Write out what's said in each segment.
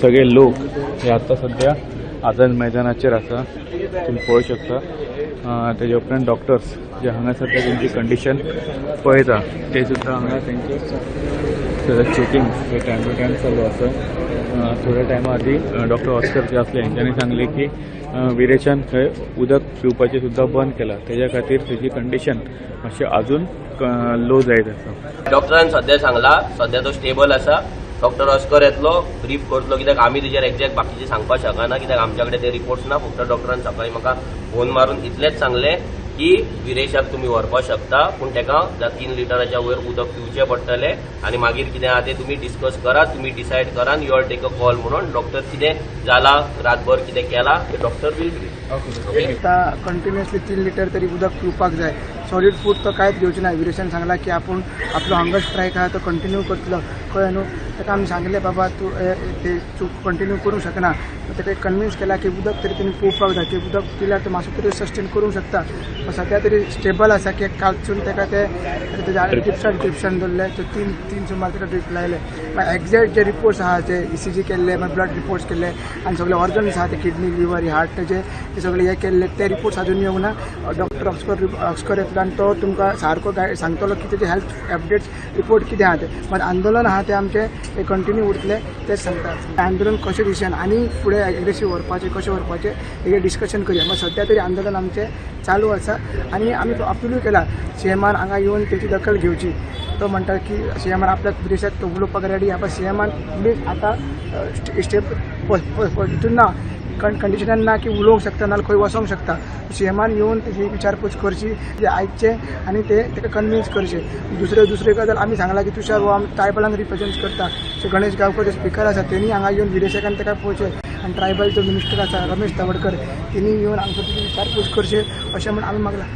सगळे लोक हे आतां सद्या आझाद मैदानाचेर आसा, तुमी पळोवंक शकता. तेजे उपरांत डॉक्टर्स जे हांगा सद्या तेंची कंडिशन पळयता ते सुद्दां हांगा तेंचे सगळें चेकिंग हे टायम टू टायम चालू आसा. थोड्या टायमा आदी डॉक्टर ऑस्कर जे आसले हेंच्यांनी सांगलें की विरेशान थंय उदक पिवपाचें सुद्दां बंद केलां, तेज्या खातीर तेजी कंडिशन मातशी अजून लो जायत आसा. डॉक्टरान सद्या सांगला सद्या तो स्टेबल आसा. डॉक्टर ऑस्कर येतलो, ब्रीफ करतलो, कित्याक आमी तेजेर एक्झॅक्ट बाकीचे सांगपाक शकना, कित्याक आमच्या कडेन ते रिपोर्ट्स ना. फक्त डॉक्टरान सकाळी म्हाका फोन मारून इतलेंच सांगलें की विरेशाक तुमी व्हरपाक शकता, पूण ताका 3 लिटराच्या वयर उदक पिवचें पडटलें आनी मागीर कितें आहा तें तुमी डिस्कस करा, तुमी डिसायड करा, you all take a call म्हणून. डॉक्टर कितें जाला, रातभर कितें केलां तें डॉक्टर will brief. आतां कंटिन्युअसली 3 लिटर तरी उदक पिवपाक जाय. सॉलीड फूड तो कांयच घेवचें ना. विरेशान सांगला की आपूण आपलो हंगर स्ट्रायक आहा तो कंटिन्यू करतलो, कळ्ळें न्हू. ताका आमी सांगलें बाबा तूं ते तूं कंटिन्यू करूंक शकना. ताका कन्विन्स केला की उदक तरी तेणी पिवपाक जाय, की उदक पिल्यार तो मातसो तरी सस्टेन करूंक शकता. सद्या तरी स्टेबल आसा की कालसून ताका ते ड्रिप्सान दवरले, तो 3 सुमार ताका ड्रीप लायले. मागीर एक्झॅक्ट जे रिपोर्ट्स आहा ते ECG केल्ले, मागीर ब्लड रिपोर्ट्स केल्ले आनी सगळे ऑर्गन्स आहा ते किडनी, लिवर, हार्ट तेजे ते सगळे हे केल्ले, ते रिपोर्ट्स अजून येवंक ना. डॉक्टर ऑस्कर येतलो आनी तो तुमकां सारको गायड सांगतलो की तेजे हेल्थ अपडेट्स रिपोर्ट कितें आहा ते. मात आंदोलन आहा तें आमचें कंटिन्यू उरतलें तेंच सांगता. आंदोलन कशें दिशेन आनी फुडें एग्रेसीव व्हरपाचें, कशें व्हरपाचें हेजेर डिस्कशन करया. मात सद्या तरी आंदोलन आमचें चालू आसा आनी आमी अपिलूय केला सीएमान हांगा येवन तेची दखल घेवची. तो म्हणटा की सीएमान आपल्याक विरेशाक तो उलोवपाक रेडी आहा, पण सीएमान प्लीज आतां स्टेप हितून ना कंडिशनान ना की उलोवंक शकता ना खंय वचोंक शकता. सीएमान येवन तेजी विचारपूस करची, ते आयकचें आनी ते ताका कन्विन्स करचें. दुसरे गजाल आमी सांगला की तुषार हो आमी ट्रायबलांक रिप्रेजेंट करता, सो गणेश गांवकर जे स्पिकर आसा तेणी हांगा येवन विरेशाक ताका पळोवचें आनी ट्रायबल जो मिनिस्टर आसा रमेश तवडकर तेणी येवन हांगसर तेजी विचारपूस करची अशें म्हूण आमी मागलां.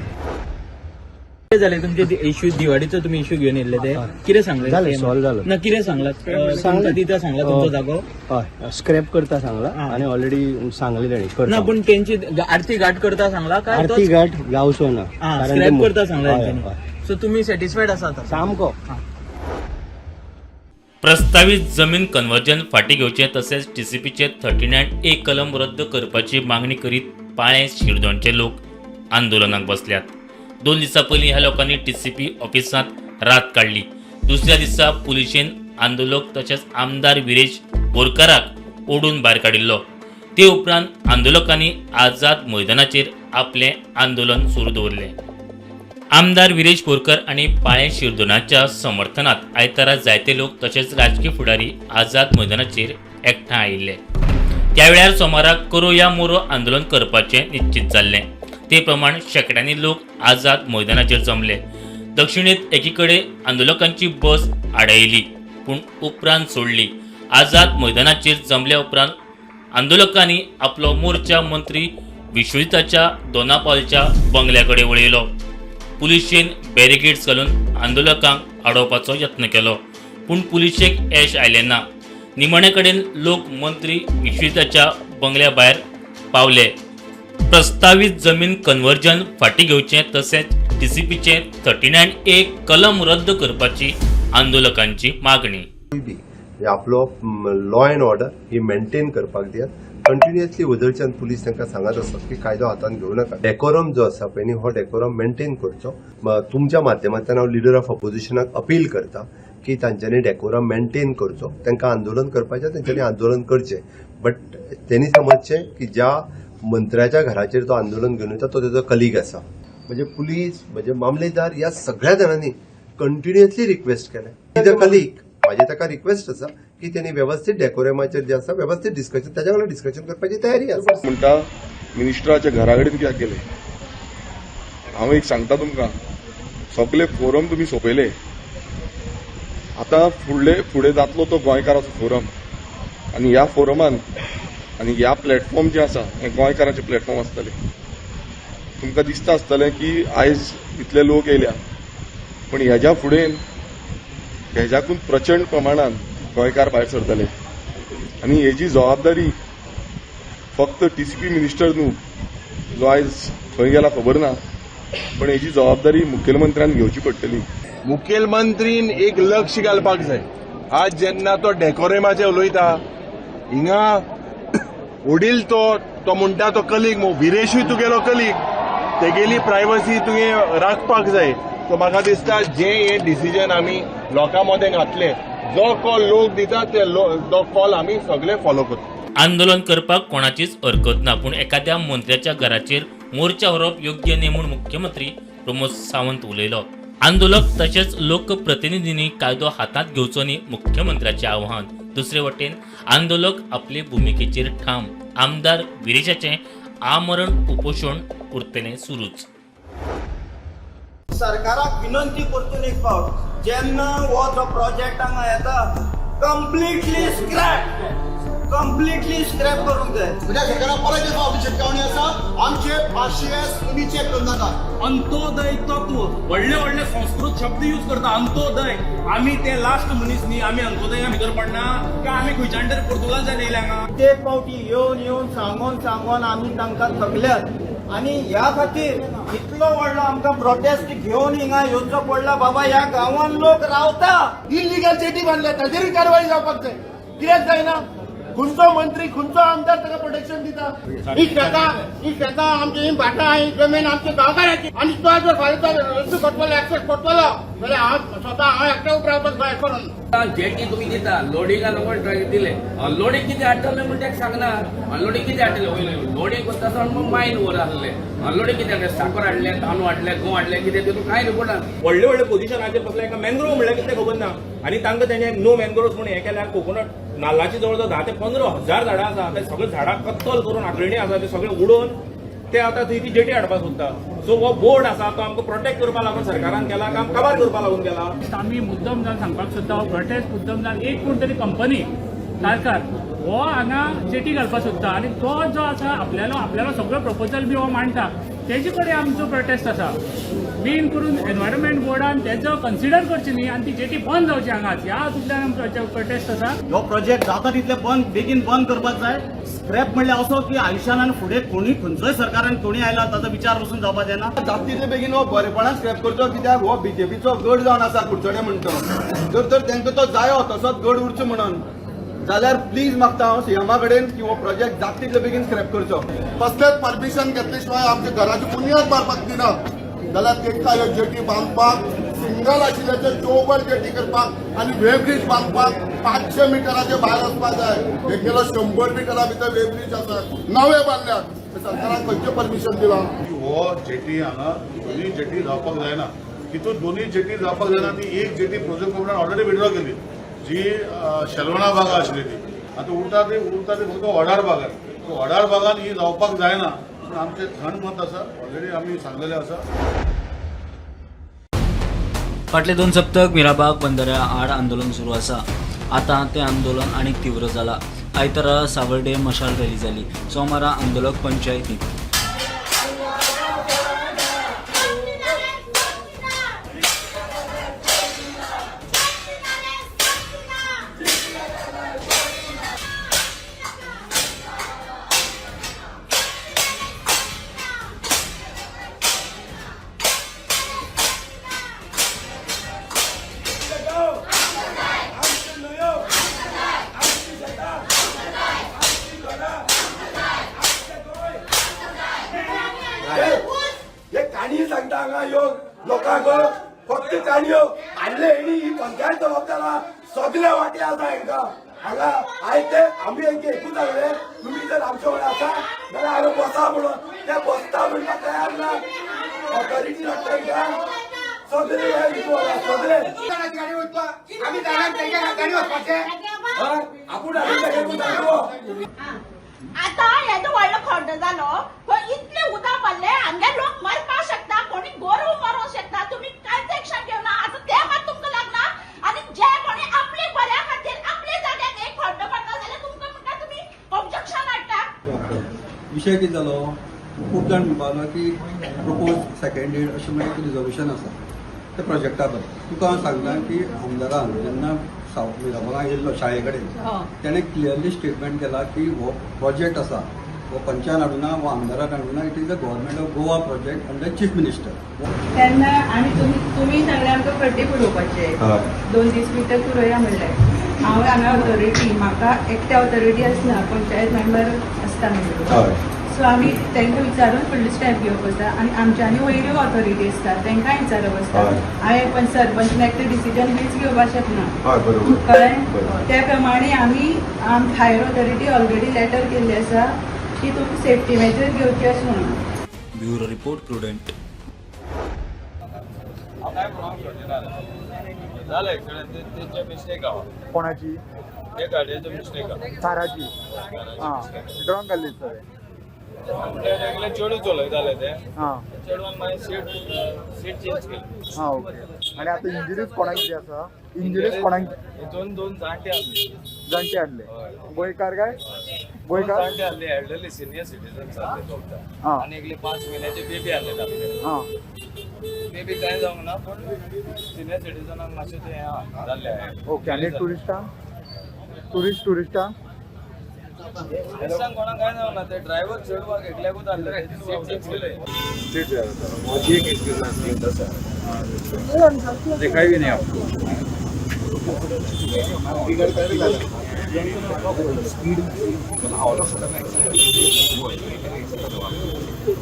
कितें जालें तुमचे इश्यू दिवाडीचो तुमी इश्यू घेवन येयल्ले ते कितें सांगलें? जालें, सॉल्व जालो. ना कितें सांगलां तुमकां दिता सांगलां तुमचो जागो? हय, स्क्रॅप करता सांगला आनी ऑलरेडी सांगले तेणी ना करता. पूण तेंची आरती घाट करता सांगला काय आरती घाट जावचो ना, कारण स्क्रॅप करता सांगला हय, तेंच्यांनी. हय. सो तुमी सॅटिस्फायड आसा आतां? सामको. प्रस्तावीत जमीन कन्वर्जन फाटीं घेवचें तशेंच टीसीपीचे 39A कलम रद्द करपाची मागणी करीत पाळें शिरदोणचे लोक आंदोलनाक बसल्यात. 2 दिसां पयलीं ह्या लोकांनी टीसीपी ऑफिसांत रात काडली. दुसऱ्या दिसा पुलिशेन आंदोलक तशेंच आमदार विरेश बोरकाराक ओडून भायर काडिल्लो. ते उपरांत आंदोलकांनी आझाद मैदानाचेर आपलें आंदोलन सुरू दवरलें. आमदार विरेश बोरकर आनी पाळें शिरदोनाच्या समर्थनात आयतारा जायते लोक तशेंच राजकी फुडारी आझाद मैदानाचेर एकठांय आयिल्ले. त्या वेळार सोमाराक करो या मोरो आंदोलन करपाचें निश्चित जाल्लें. ते प्रमाण शेंकड्यांनी लोक आझाद मैदानाचेर जमले. दक्षिणेत एकीकडे आंदोलकांची बस आडायली पूण उपरांत सोडली. आझाद मैदानाचेर जमल्या उपरांत आंदोलकांनी आपलो मोर्चा मंत्री विश्वजिताच्या दोनापालच्या बंगल्या कडेन वळयलो. पुलिशेन बॅरिकेड्स घालून आंदोलकांक आडोवपाचो यत्न केलो पूण पुलिशेक येश आयलें ना. निमाणे कडेन लोक मंत्री विश्वजिताच्या बंगल्या भायर पावले. प्रस्तावीत जमीन कन्वर्जन फाटीं घेवचें तशेंच टीसीपीचें 39A कलम रद्द करपाची आंदोलकांची मागणी. बी आपलो law and order he maintain करपाक दियात. कंटिन्युअसली वदळच्यान पुलीस तांकां सांगत आसतात की कायदो हातांत घेवं नाका. डेकोरम जो आसा पळय न्ही, हो डेकोरम मेंटेन करचो. तुमच्या माध्यमांतल्यान हांव लिडर ऑफ अपोजिशनाक अपील करता की तांच्यांनी डेकोरम मेंटेन करचो. तांकां आंदोलन करपाचें, तेंच्यांनी आंदोलन करचें, बट तेणी समजचें की ज्या मंत्र्याच्या घराचेर तो आंदोलन घेवन वता तो तेजो कलीग आसा. म्हणजे पुलीस, म्हणजे मामलेदार, ह्या सगळ्या जाणांनी कंटिन्युअसली रिक्वेस्ट केलें. Is a colleague, म्हाजे ताका रिक्वेस्ट आसा की तेणी वेवस्थीत डेकोरमाचेर जे आसा वेवस्थीत डिस्कशन, ताच्या वांगडा डिस्कशन करपाची तयारी आसा. म्हणटा मिनिस्टराच्या घरा कडेन कित्याक गेले? हांव एक सांगता तुमकां, सगले फोरम तुमी सोंपयले. आतां फुडले फुडें जातलो तो गोंयकाराचो फोरम आनी ह्या फोरमान आनी ह्या प्लॅटफॉर्म जे आसा हे गोंयकाराचे प्लॅटफॉर्म आसतले. तुमकां दिसता आसतलें की आयज इतले लोक येयल्या, पूण हेज्या फुडें हेज्याकून प्रचंड प्रमाणान गोंयकार भायर सरतले आनी हेजी जबाबदारी फक्त टीसीपी मिनिस्टर न्हू, जो आयज खंय गेला खबर ना, पण हेजी जबाबदारी मुखेलमंत्र्यान घेवची पडटली. मुखेलमंत्रीन एक लक्ष घालपाक जाय. आज जेन्ना तो डेकोरेमाचे उलयता, हिंगा वडील तो तो म्हणटा तो कलीग विरेशूय तुगेलो कलीग, तेगेली प्रायवसी तुवें राखपाक जाय. सो म्हाका दिसता जे हे डिसिजन आमी लोकां मदें घातले, जो कॉल लोक दिता ते तो कॉल आमी सगळे फॉलो करता. आंदोलन करपाक कोणाचीच हरकत ना, पूण एखाद्या मंत्र्याच्या घराचेर मोर्चा व्हरप योग्य न्ही म्हूण मुख्यमंत्री प्रमोद सावंत उलयलो. आंदोलक तशेंच लोकप्रतिनिधींनी कायदो हातांत घेवचो न्ही मुख्यमंत्र्याचें आवाहन. दुसरे वटेन आंदोलक आपले भुमिकेचेर ठाम. आमदार विरेशाचें आमरण उपोशण उरतलें सुरूच. सरकाराक विनंती परतून एक फावट, जेन्ना हो जो प्रोजेक्ट हांगा येता कंप्लिटली स्क्रॅप करूंक जाय. म्हणजे सरकाराक परत एक फावटी शिटकावणी आसा, आमचे पाशियेस तुमी चॅक करनाका. अंत्योदय तत्व, व्हडले व्हडले संस्कृत शब्द यूज करता अंत्योदय. आमी ते लास्ट मनीस न्ही, आमी अंत्योदया भितर पडना काय आमी खंयच्यान तरी पुर्तुगालच्यान येयले हांगा? कित्येक फावटी येवन येवन सांगोन सांगोन आमी तांकां थकल्यात आनी ह्या खातीर इतलो व्हडलो आमकां प्रोटेस्ट घेवन हिंगा येवचो पडला. बाबा, ह्या गांवान लोक रावता. इलिगल जेटी बांदल्या ताजेरूय कारवाय जावपाक जाय. कित्याक जायना? खंयचो मंत्री, खंयचो आमदार ताका प्रोटेक्शन दिता? ही शेतां, ही शेतां आमची, ही भाटां, ही जमीन आमच्या गांवकाराची. आनी तो जर फाल्यां रस्तो करतलो, एक्सेस करतलो जाल्यार हांव स्वता, हांव एकटो उबो रावपाक जाय करून. जेटी तुमी दिता, लोडिंगा लोकांक ट्रक दिले, अनलोडींग कितें हाडटले म्हण तेका सांगना. अनलोडींग कितें हाडटले? वयले लोडींग करता आसतना मायन वर आसले. अनलोडींग कितें हाडलें? साकर हाडलें, तांदूळ हाडले, गंव हाडले, कितें तितून कांय रिपोर्ट ना. व्हडले व्हडले पोजिशनाचेर बसले, एका मॅनग्रोव म्हणल्यार कितें खबर ना आनी तांकां तेणें नो मॅनग्रोव्स म्हूण हें केल्यार कोकोनट नाल्लाची जवळ जवळ 10 ते 15 हजार झाडां आसा, ते सगळे झाडां कत्तल करून, आकळणी आसा ते सगळे उडोवन ते आतां थंय ती जेटी हाडपाक सोदता. सो हो बोर्ड आसा तो आमकां प्रोटेक्ट करपा लागून सरकारान केला काय काबार करपा लागून केला? आमी मुद्दम जावन सांगपाक सोदता, हो प्रोटेस्ट मुद्दम जावन एक कोण तरी कंपनी तारकार हो हांगा जेटी घालपाक सोदता आनी तो जो आसा आपल्यालो आपल्यालो सगळो प्रपोजल बी हो मांडटा, तेजे कडेन आमचो प्रोटेस्ट आसा. मेन करून एनवायरमेंट बोर्डान तेजो कन्सिडर करची न्ही आनी ती जेटी बंद जावची हांगाच, ह्या हातूंतल्यान आमचो प्रोटेस्ट आसा. हो प्रोजेक्ट जाता तितले बंद, बेगीन बंद करपाक जाय. स्क्रॅप म्हणल्यार असो की आयुश्यान आनी फुडें कोणी, खंयचोय सरकारान कोणी आयला, ताचो विचार पसून जावपाक जायना. जाता तितले बेगीन हो बरेपणान स्क्रॅप करचो, कित्याक हो बीजेपीचो गड जावन आसा कुडचडे म्हणतो. जर तर तांकां तो जायो तसोच गड उरचो म्हणून जाल्यार प्लीज मागता हांव सीएमा कडेन की हो प्रोजेक्ट जाता तितले बेगीन स्क्रॅप करचो. कसलेच परमिशन घेतले शिवाय आमच्या घराची बुन्याद मारपाक दिना जाल्यार तांकां ह्यो जेटी बांदपाक, सिंगल आशिल्ल्याचे चौबर जेटी करपाक आनी वे ब्रीज बांदपाक 500 मिटराचे भायर वचपाक जाय. एक गेलो 100 मिटरा भितर वे ब्रीज आसा, नवे बांदल्यात. सरकारान खंयचें परमिशन दिलां? हो जेटी हांगा दोनूय जेटी जावपाक जायना. तितून दोनूय जेटी जावपाक जायना, ती एक जेटी प्रोजेक्ट कंपनीन ऑलरेडी विड्रॉ केली, जी शेलवणा बागा आशिल्ली ती. आतां उरता ती फक्त वडार बागान. सो वडार बागान ही जावपाक जायना पूण आमचें थंड मत आसा, ऑलरेडी आमी सांगलेलें आसा. फाटले 2 सप्तक मिराबाग बंदरा आड आंदोलन सुरू आसा. आतां तें आंदोलन आनीक तीव्र जाला. आयतारा सावर्डे मशाल रॅली जाली. सोमारा आंदोलक पंचायतीत. हे काणी सांगता हांगा ह्यो लोकांक, फक्त काणयो हाडले हेणी. ही पंचायत जबाबदार आहा, सगळे वांटे आसा हेंकां हांगा. आयज ते आमी हेंके एकूच सांगले, तुमी जर आमच्या वांगडा आसा जाल्यार हांगा बसा म्हणून. ते बसता म्हणपाक तयार ना. ऑथॉरिटी लागता हेंकां सगळे, हे सगळे. गाडी वचपा आमी जाणा, तेंच्या गाडी वचपाचें. हय, आपूण हाडून तेका सांगलो. आता येदो व्हडलो खड्डो जालो, थंय इतले उदक पडले, हांगे लोक मरपाक शकता, कोणी गोरव मरोंक शकता. तुमी कांयच एक्शन घेवना. आतां ते मात तुमकां लागना आनी जे कोणी आपले बऱ्या खातीर आपले जाग्याक एक खड्डो पडटा जाल्यार तुमकां म्हणटा, तुमी ऑब्जेक्शन हाडटा. विशय कितें जालो, खूब जाण म्हणपाक लागलो की प्रपोज सेकंडेड अशें म्हणून एक रिजोल्युशन आसा त्या प्रोजेक्टा बद्दल. तुका हांव सांगता की आमदारान जेन्ना सावथ मिराबागा येयल्लो शाळे कडेन, तेणें क्लियरली स्टेटमेंट केला की हो प्रोजेक्ट आसा हो पंचायत हाडूना, हो आमदारान हाडूना, it is the Government of Goa project under Chief Minister. तेन्ना आनी तुमी तुमी सांगले आमकां खड्डे पुरोवपाचे. 2 दीस भितर पुरोया म्हणलें. हांव हांगा ऑथॉरिटी, म्हाका एकट्या ऑथॉरिटी आसना, पंचायत मेंबर आसता म्हजे. सो आमी तांकां विचारून फुडली स्टेप घेवप आसता आनी आमच्यांनी वयल्यो ऑथॉरिटी आसता, तांकां विचारप आसता. हांवें पण सरपंच एकटें डिसिजन खंयच घेवपाक शकना. हय बरोबर कळ्ळें? त्या प्रमाणे आमी हायर ऑथॉरिटी ऑलरेडी लेटर केल्ली आसा की तुमी सेफ्टी मेजर घेवचे अशें म्हणून. Bureau report, Prudent. झालं एक्सिडेंट, तेंचे मिस्टेक आहा. कोणाची? ते गाडयेचो मिस्टेक आहा. थाराची? आं, ड्रंक आहली सगळे. एकले चेडूं चलयताले ते. चेडवान मागीर सीट सीट चेंज केली. आं, ओके. आनी आतां इंजुरीज कोणाक कितें आसा? इंजुरीज कोणाक? हितून दोन जाणटे आहले. जाणटे आहले? गोंयकार काय गोंयकार? जाणटे आहले, एल्डरली सिनियर सिटीजन्स आहले चोवता आनी एकली 5 म्हयन्याची बेबी आहले धाकटे. बेबी कांय जावंक ना, पूण सिनियर सिटीजनाक मातशें तें हें जाल्लें. ओके, आनी टुरिस्टांक? टुरिस्ट टुरिस्टांक? टुरिस्टांक कोणाक कांय जावंक ना. ते ड्रायव्हर चेडवाक एकल्याकूच आहले, सीट चेंज केलें. दिखाई भी नहीं आपको.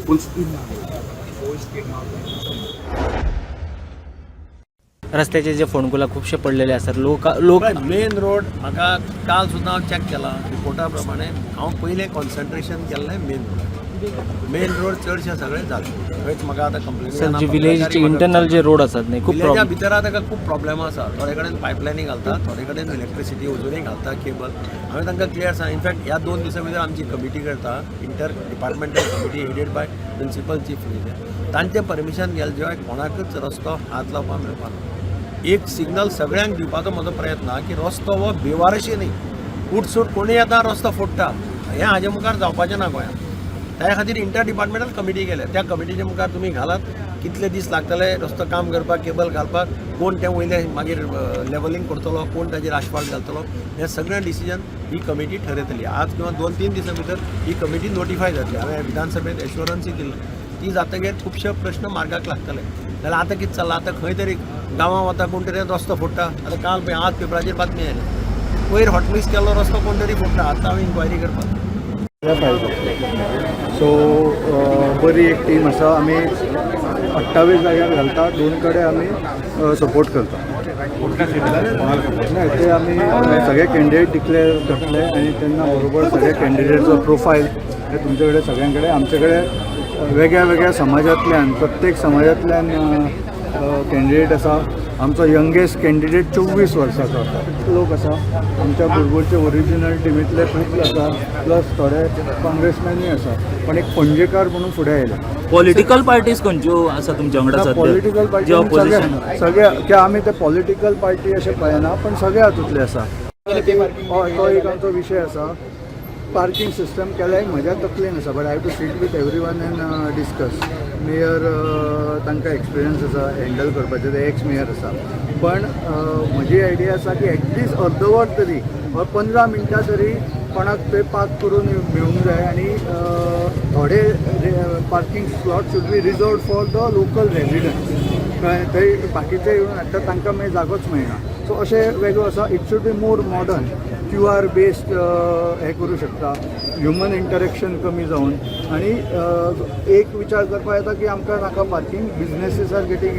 Full speed. रस्त्याचे जे फोंडकुलां खुबशे पडलेले आसात, लोक लोक मेन रोड म्हाका काल सुद्दां हांव चॅक केला, रिपोर्टा प्रमाणे हांव पयलें कॉन्सन्ट्रेशन केल्लें मेन रोड. मेन रोड चडशे सगळे जाले, थंयच म्हाका आतां कंप्लेन. सर, जे विलेजचे इंटरनल जे रोड आसात न्ही, खूब विलेजा प्रॉब्लेम. भितर आतां ताका खूब प्रॉब्लेम आसा. थोडे कडेन पायपलायनी घालता, थोडे कडेन इलेक्ट्रिसिटी अजुनूय घालता केबल. हांवें तांकां क्लियर सांग. इनफॅक्ट ह्या 2 दिसां भितर आमची कमिटी करता, inter departmental committee headed by principal chief engineer. तांचें परमिशन गेले शिवाय कोणाकूच रस्तो हात लावपाक मेळपाक ना. एक सिग्नल सगळ्यांक दिवपाचो म्हजो प्रयत्न आहा की रस्तो हो बेवारशी न्ही, उठसूट कोणूय येता रस्तो फोडटा, हें हाजे मुखार जावपाचें ना गोंयांत. त्या खातीर इंटर डिपार्टमेंटल कमिटी केल्या. त्या कमिटीच्या मुखार तुमी घालात कितले दीस लागतले रस्तो काम करपाक, केबल घालपाक, कोण तें वयले मागीर लेवलिंग करतलो, कोण ताजेर आशफाल्ट घालतलो, हें सगळें डिसिजन ही कमिटी ठरयतली. आज किंवा 2-3 दिसां भितर ही कमिटी नोटिफाय जातली. हांवें विधानसभेत एश्योरन्सूय दिल्लें. ती जातगीर खुबशे प्रश्न मार्गाक लागतले. जाल्यार आतां कितें चल्लां, आतां खंय तरी गांवां वता कोण तरी रस्तो फोडटा. आतां काल पळय आज पेपराचेर बातमी आयली, वयर हॉटमिक्स केल्लो रस्तो कोण तरी फोडटा. आतां हांव इन्क्वायरी करपाक सो बरी एक टीम आसा. आमी 28 जाग्यार घालता, 2 कडेन आमी सपोर्ट करता. ना, ते आमी सगळे कॅन्डिडेट डिक्लेअर करतले आनी तेन्ना बरोबर सगळे कॅन्डिडेटचो प्रोफायल हे तुमचे कडेन सगळ्यां कडेन, आमचे कडेन वेगळ्या वेगळ्या समाजांतल्यान, प्रत्येक समाजांतल्यान कॅन्डिडेट आसा. आमचो यंगेस्ट कॅन्डिडेट 24 वर्साचो आसा. लोक आसा आमच्या बुरबुरचे, ओरिजिनल टिमींतले खूब आसा, प्लस थोडे काँग्रेसमॅनूय आसा, पण एक पणजेकार म्हणून फुडें आयले. पॉलिटिकल पार्टीज खंयच्यो आसा तुमच्या वांगडा सध्या? पॉलिटिकल जे पार्टी ऑपोजिशन सगळे, की आमी ते पॉलिटिकल पार्टी अशें पळयना, पण सगळे हातूंतले आसा. हय, तो एक आमचो विशय आसा. पार्किंग सिस्टम केल्यार म्हज्या तकलेन आसा, but I have to sit with everyone and discuss. Mayor, तांकां एक्सपिरियन्स आसा हँडल करपाचें, ते एक्स मेयर आसा. पण म्हजी आयडिया आसा की एटलिस्ट अर्दवर तरी वा 15 मिनटां तरी कोणाक थंय पार्क करून मेळूंक जाय आनी थोडे parking slot should be reserved for the local residents. कळ्ळें? थंय बाकीचे येवन हाडटा, तांकां मागीर जागोच मेळना. सो अशें वेगळो आसा. It should be more modern, QR based हें करूं शकता, ह्युमन इंटरेक्शन कमी जावन. आनी एक विचार करपाक येता की आमकां नाका parking, businesses are getting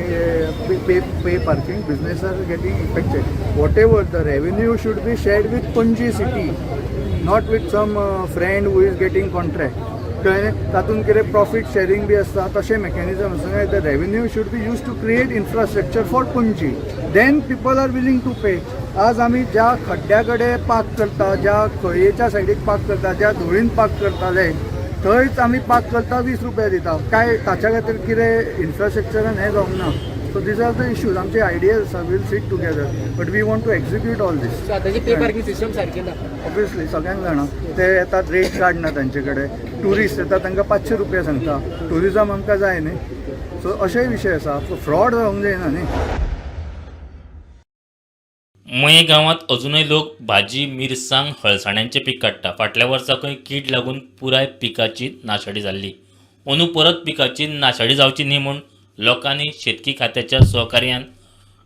pay pay parking, business are getting affected. Whatever the revenue should be shared with Panaji city, not with some friend who is getting contract. कळ्ळें? तातूंत कितें प्रॉफीट शेरींग बी आसता, तशें मॅकॅनिजम आसा. The revenue should be used to create infrastructure for Panaji, then people are willing to pay. आज आमी ज्या खड्ड्या कडेन पार्क करता, ज्या खळयेच्या सायडीक पार्क करता, ज्या धुळीन पार्क करताले, थंयच आमी पार्क करता, 20 रुपया दिता. काय ताच्या खातीर कितें इन्फ्रास्ट्रक्चरान हें जावंक ना. So these are the issues. आमचे आयडियाज आसा, we'll sit together, but we want to execute all this. आतांची पे पार्किंग सिस्टम सारकी ना. ऑब्वियसली सगळ्यांक जाणा, ते येतात, रेट कार्ड ना तांचे कडेन. ट्युरिस्ट येता, तांकां 500 रुपया सांगता. ट्युरिजम आमकां जाय न्ही. सो अशेय विशय आसा, फ्रॉड जावंक जायना न्ही. मये गांवांत अजुनय लोक भाजी, मिरसांग, हळसाण्यांचें पीक काडटा. फाटल्या वर्सा खंय कीड लागून पुराय पिकाची नाशाडी जाल्ली. अंदू परत पिकाची नाशाडी जावची न्ही म्हूण लोकांनी शेतकी खात्याच्या सहकार्यान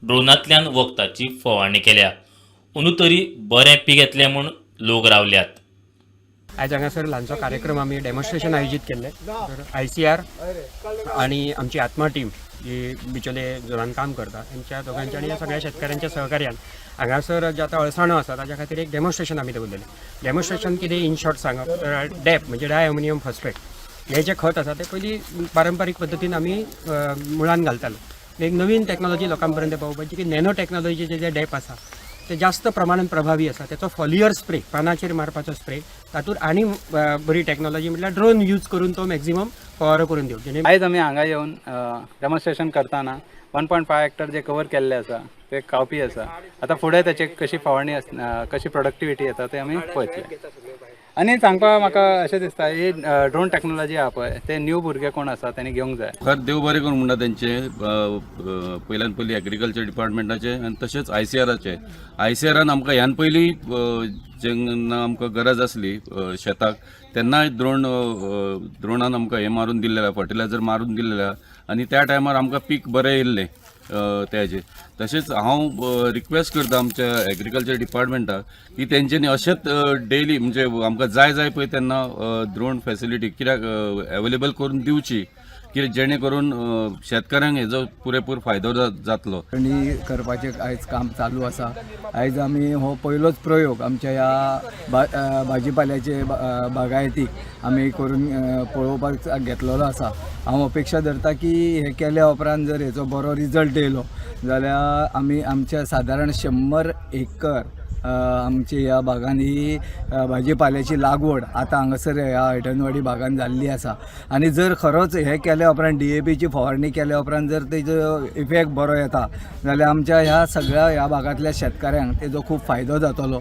ड्रोनांतल्यान वखदाची फवारणी केल्या. अंदू तरी बरें पीक येतलें म्हूण लोक रावल्यात. आयज हांगासर ल्हानसो कार्यक्रम आमी डेमॉन्स्ट्रेशन आयोजीत केल्लें. तर ICR आनी आमची आत्मा टीम जी बिचोले जोरान काम करता, तेंच्या दोगांच्या आनी सगळ्या शेतकाऱ्यांच्या सहकार्यान हांगासर जे आतां अळसाणो आसा ताच्या खातीर एक डेमॉन्स्ट्रेशन आमी दवरलेलें. डेमॉन्स्ट्रेशन कितें इन शॉर्ट सांगप तर डॅप म्हणजे डाय अमोनियम फॉस्फेट हे जे खत आसा ते पयलीं पारंपारीक पद्दतीन आमी मुळान घालताले. एक नवीन टॅक्नॉलॉजी लोकां पर्यंत पावोवपाची की नॅनो टॅक्नॉलॉजीचे जे डॅप आसा ते जास्त प्रमाणान प्रभावी आसा. तेचो फॉलियर स्प्रे, पानाचेर मारपाचो स्प्रे, तातूंत आनी बरी टॅक्नॉलॉजी म्हटल्यार ड्रोन यूज करून तो मॅक्झिमम फवारो करून दिवप जेणे आयज आमी हांगा येवन डेमॉन्स्ट्रेशन करतना 1.5 हेक्टर जे कवर केल्ले आसा ते कावपी आसा. आतां फुडें ताची कशी फवारणी, कशी प्रोडक्टिविटी येता ते आमी पळयतले. आनी सांगपाक म्हाका अशें दिसता, ही ड्रोन टॅक्नॉलॉजी आहा पळय, ते न्यू भुरगे कोण आसा तेणी घेवंक जाय. खर देव बरें करूं म्हणटा तेंचे, पयल्यान पयलीं एग्रीकल्चर डिपार्टमेंटाचे आनी तशेंच ICRाचे. ICRान आमकां ह्यान पयलीं जेन्ना आमकां गरज आसली शेताक तेन्नाय द्रोणान आमकां हें मारून दिल्लें, फर्टिलायझर मारून दिल्लें आनी त्या टायमार आमकां पीक बरें येयल्लें तेजें. तशेंच हांव रिक्वेस्ट करता आमच्या एग्रीकल्चर डिपार्टमेंटाक की तेंच्यांनी अशेंच डेली म्हणजे आमकां जाय जाय पळय तेन्ना ड्रोन फॅसिलिटी कित्याक एवेलेबल करून दिवची, की जेणे करून शेतकऱ्यांक हेजो पुरेपूर फायदो जातलो. आनी करपाचें आयज काम चालू आसा. आयज आमी हो पयलोच प्रयोग आमच्या ह्या भाजीपाल्याचे बागायतीक आमी करून पळोवपाक घेतलेलो आसा. हांव अपेक्षा धरता की हे केल्या उपरांत जर हेचो बरो रिजल्ट येयलो जाल्यार आमी आमच्या सादारण 100 एकर आमच्या ह्या भागान ही भाजीपाल्याची लागवड आतां हांगासर ह्या हयटनवाडी भागान जाल्ली आसा. आनी जर खरोच हें केल्या उपरांत DAPची फवारणी केल्या उपरांत जर तेजो इफेक्ट बरो येता जाल्यार आमच्या ह्या सगळ्या ह्या भागांतल्या शेतकाऱ्यांक तेजो खूब फायदो जातलो.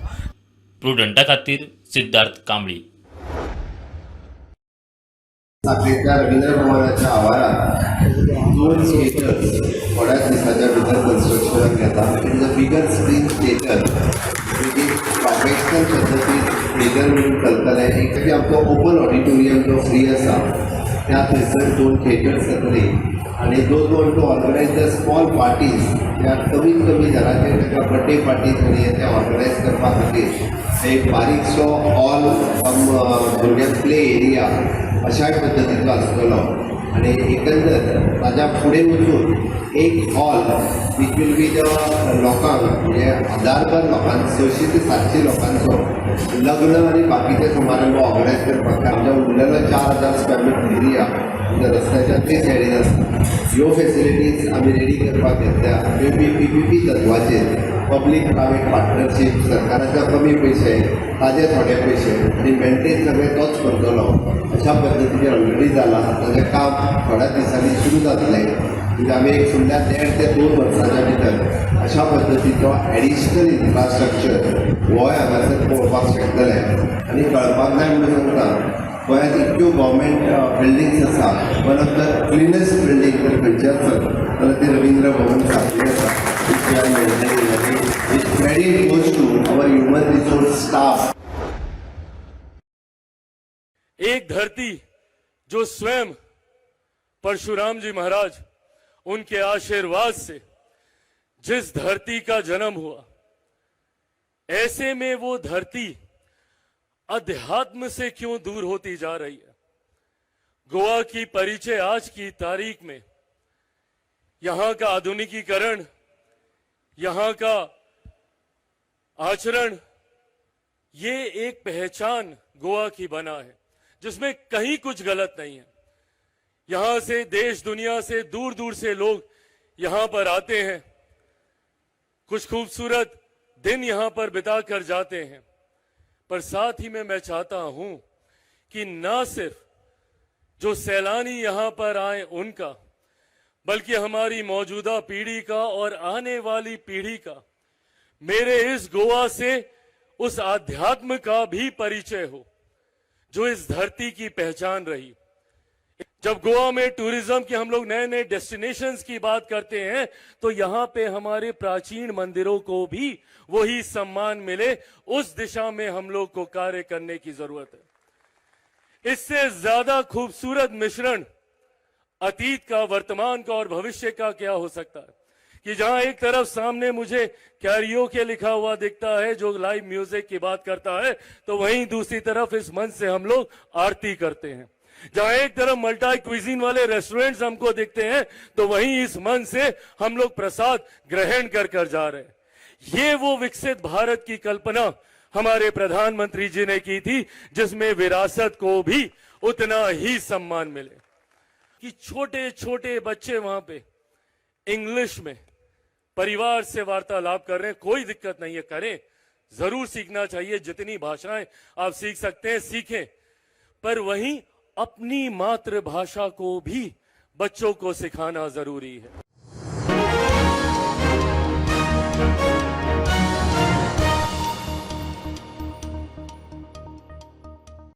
प्रुडंटा खातीर सिद्धार्थ कांबळी. साखळेच्या रवींद्र भवनाच्या आवारात 2 थिएटर्स थोड्याच दिसाच्या भितर कन्स्ट्रक्शनाक घेता. It is a bigger screen theatre, professional पद्दतीन थिएटर म्हणून चलतलें. एक की आमचो ओपन ऑडिटोरियम जो फ्री आसा त्या थंयसर 2 थिएटर्स जातली आनी those want to organize the small parties, त्या कमीत कमी जाणांचेर ताका बड्डे पार्टीज आनी हे ते ऑर्गनायज करपा खातीर एक बारीकसो हॉल भुरग्यांक प्ले एरिया अशाय पद्दतीचो आसतलो. आनी एकंदर ताज्या फुडें वचून एक hall which will be the लोकांक म्हणजे हजारभर लोकांक 600 ते 700 लोकांचो लग्न आनी बाकीचे समारंभ ऑर्गनायज करपाक आमच्या उरलेलो 4000 स्क्वेअर मिटर एरिया आमच्या रस्त्याच्या ते सायडीन आसा. ह्यो फेसिलिटीज आमी रेडी करपाक घेतल्या त्यो बी PPP तत्वाचेर, पब्लीक प्रायवेट पार्टनरशीप, सरकाराचे कमी पयशे, ताजे थोडे पयशे आनी मेंटेन सगळें तोच करतलो अशा पद्दतीचेर ऑलरेडी जाला. ताजें काम थोड्या दिसांनी सुरू जातलें. म्हणजे आमी एक फुडल्या 1.5 ते 2 वर्साच्या भितर अशा पद्दतीचो एडिशनल इन्फ्रास्ट्रक्चर होय हांगासर पळोवपाक शकतले. आनी कळपाक जाय म्हणून सांगता, गोंयांत इतक्यो गव्हर्मेंट बिल्डिंग्स आसा, one of the cleanest building जर खंयची आसत जाल्यार ती रवींद्र भवन साखळी आसा. Which credit goes to our human resource staff. एक धरती जो स्वयं परशुराम जी महाराज उनके आशीर्वाद से जिस धरती का जन्म हुआ, ऐसे में वो धरती अध्यात्म से क्यों दूर होती जा रही है? गोवा की परिचय आज की तारीख में यहां का आधुनिकीकरण, यहां का आचरण, ये एक पहचान गोवा की बना है जिसमें कहीं कुछ गलत नहीं है। यहां से देश दुनिया से दूर दूर से लोग यहां पर आते हैं, कुछ खूबसूरत दिन यहां पर बिता कर जाते हैं। पर साथ ही में मैं चाहता हूं कि ना सिर्फ जो सैलानी यहां पर आए उनका, बल्कि हमारी मौजूदा पीढ़ी का और आने वाली पीढ़ी का मेरे इस गोवा से उस आध्यात्म का भी परिचय हो जो इस धरती की पहचान रही। जब गोवा में टूरिज्म के हम लोग नए नए डेस्टिनेशंस की बात करते हैं तो यहां पे हमारे प्राचीन मंदिरों को भी वही सम्मान मिले, उस दिशा में हम लोग को कार्य करने की जरूरत है। इससे ज्यादा खूबसूरत मिश्रण अतीत का, वर्तमान का और भविष्य का क्या हो सकता है? कि जहां एक तरफ सामने मुझे कैरियोके लिखा हुआ दिखता है जो लाइव म्यूजिक की बात करता है, तो वहीं दूसरी तरफ इस मंच से हम लोग आरती करते हैं। जहां एक तरफ मल्टी क्विजीन वाले रेस्टोरेंट्स हमको दिखते हैं, तो वहीं इस मंच से हम लोग प्रसाद ग्रहण कर कर जा रहे हैं। ये वो विकसित भारत की कल्पना हमारे प्रधानमंत्री जी ने की थी, जिसमें विरासत को भी उतना ही सम्मान मिले कि छोटे छोटे बच्चे वहां पे इंग्लिश में परिवार से वार्तालाप कर रहे हैं। कोई दिक्कत नहीं है, करें, जरूर सीखना चाहिए, जितनी भाषाएं आप सीख सकते हैं सीखें, पर वहीं अपनी मातृभाषा को भी बच्चों को सिखाना जरूरी है।